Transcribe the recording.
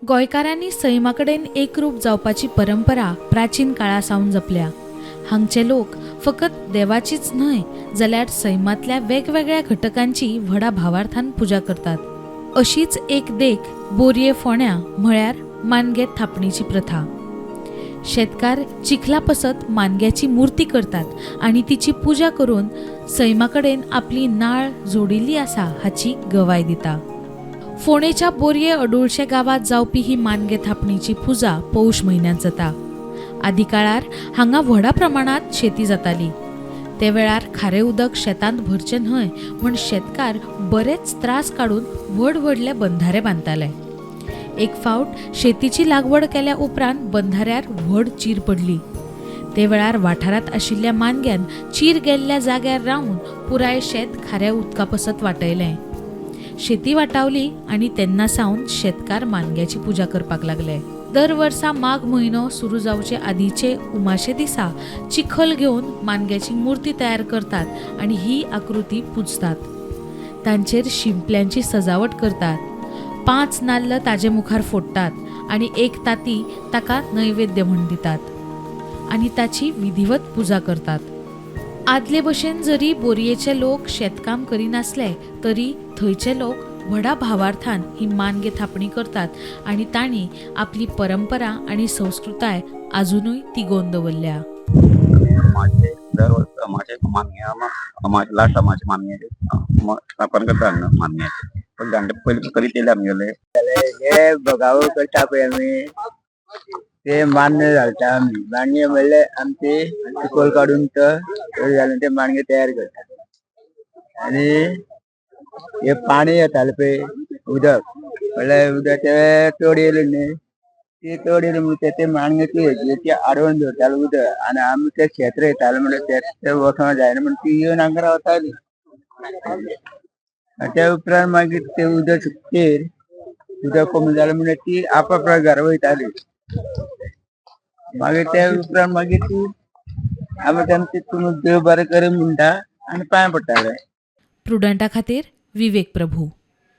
गोंयकारांनी सैमा कडेन एकरूप जावपाची परंपरा प्राचीन काळा सावन जपल्या. हांगचे लोक फकत देवाचीच न्हय जाल्यार सैमांतल्या वेगवेगळ्या घटकांची व्हडा भावार्थान पुजा करतात. अशीच एक देख बोरये फोंड्या म्हळ्यार मानगे थापणीची प्रथा. शेतकार चिखला पसत मानग्याची मूर्ती करतात आनी तिची पुजा करून सैमा कडेन आपली नाळ जोडिल्ली आसा हाची गवाय दिता. फोंडेच्या बोरये अडुळशे गांवांत जावपी ही मानगे थापणीची पुजा पौष म्हयन्यांत जाता. आदी काळार हांगा व्हडा प्रमाणांत शेती जाताली. ते वेळार खारें उदक शेतांत भरचें न्हय म्हूण शेतकार बरेच त्रास काडून व्हड व्हडले बंधारे बांदताले. एक फावट शेतीची लागवड केल्या उपरांत बंधाऱ्यार व्हड चीर पडली. ते वेळार वाठारांत आशिल्ल्या मानग्यान चीर गेल्ल्या जाग्यार रावन पुराय शेत खाऱ्या उदका पसत वाटयलें. शेती वाटावली आनी तेन्ना सावन शेतकार मानग्याची पुजा करपाक लागले. दर वर्सा माघ म्हयनो सुरू जावचे आदीचे उमाशे दिसा चिखल घेवन मानग्याची मूर्ती तयार करतात आनी ही आकृती पुजतात. तांचेर शिंपल्यांची सजावट करतात. 5 नाल्ल ताजे मुखार फोडटात आनी एक ताती ताका नैवेद्य म्हूण दितात आनी ताची विधिवत पुजा करतात. आदले भशेन जरी बोरयेचे लोक शेतकाम करिनासले तरी थंयचे लोक व्हडा भावार्थान ही मानगे थापणी करतात आनी तांणी आपली परंपरा आनी संस्कृताय आजुनूय तिगोवन दवरल्या. माझे दरवर्षी माझे मानगे लास्ट माझे मानगे स्थापन करता मानग्याचे पण दांडे पयलीं करीत येयले आमगेले. हे बगावळ करता पळय आमी ते मान्य घालता आमी. मानगे म्हणल्यार आमचे चिकोल काडून तो घालून ते मानगे तयार करता. आनी हे पाणी येतालें पळय उदक म्हणल्यार उदक ते चड येयलें न्ही ते चड येयलें म्हणून ते मानगे ती ती आडोवन दवरताले उदक आनी आमी ते शेत रोयताले म्हणल्यार शेत वचोंक जायना म्हण ती येवन हांगा रावताली. त्या उपरांत मागीर ते उदक सुकतेर उदक कमी जालें म्हणल्यार ती आपापल्या घरा वयताली. मागीर त्या उपरांत मागीर ती आमी तांचे तुमी देव बरें करूं म्हणटा आनी पांय पडटाले. प्रुडंटा खातीर विवेक प्रभू.